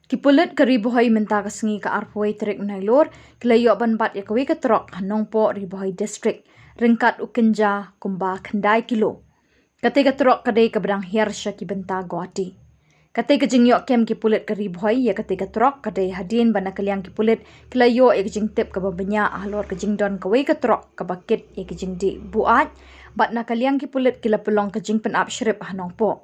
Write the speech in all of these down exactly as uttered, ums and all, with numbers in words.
Ki pulit ka Ri Bhoi mynta ka sngi ka arphew tarik u Nailur ki la ïoh ban bat ïa kawei ka trok ha Nongpoh, Ri Bhoi District, ryngkat u kynja kumba khyndai kilo. Kata ka trok ka dei kaba dang hiar sha ki bynta Guwahati. Kata ka jingïoh kem ki pulit ka Ri Bhoi ïa kata ka trok ka dei hadien ba na ka liang ki pulit ki la ïoh ïa ka jingtip kaba bniah halor ka jingdon kawei ka trok kaba kit ïa ka jingdih buaid, bad na ka liang ki pulit ki la pynlong ka jingpynap shrip ha Nongpoh.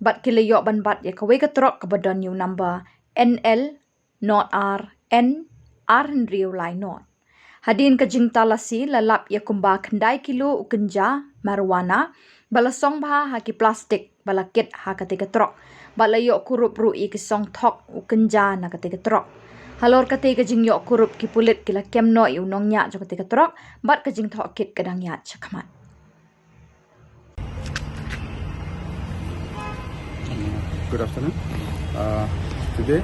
Bad ki la ïoh ban bat ïa kawei ka trok kaba don ïa u number N L not ar en ar hynriew lai not. Hadien ka jingtalasi la lap ïa kumba khyndai kilo u kynja marijuana ba la song bha ha ki plastik ba la kit ha kata ka trok. Bad la ïoh kurup ruh ïa ki song thok u kynja na kata ka trok. Halor kata ka jingïoh kurup ki pulit ki la kem noh ïa u nongñiah jong kata ka trok bad ka jingthoh kit ka dang ïaid shakhmat. Good afternoon. Uh, today,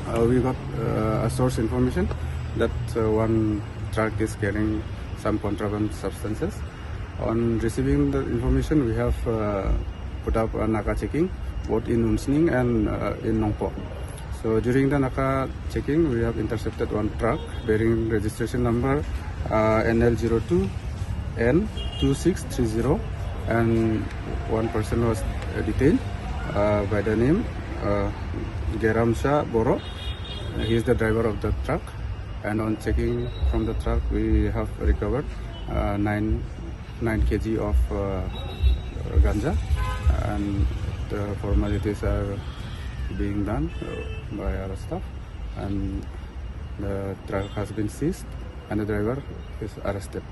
uh, we got uh, a source information that uh, one truck is carrying some contraband substances. On receiving the information, we have uh, put up a NACA checking both in Umsning and uh, in Nongpoh. So during the NACA checking, we have intercepted one truck bearing registration number uh, N L zero two N two six three zero, and one person was uh, detained uh, by the name uh, Geram Shah Boro. He is the driver of the truck, and on checking from the truck, we have recovered uh, nine nine K G of uh, ganja, and the formalities are being done uh, by our staff, and the truck has been seized, and the driver is arrested.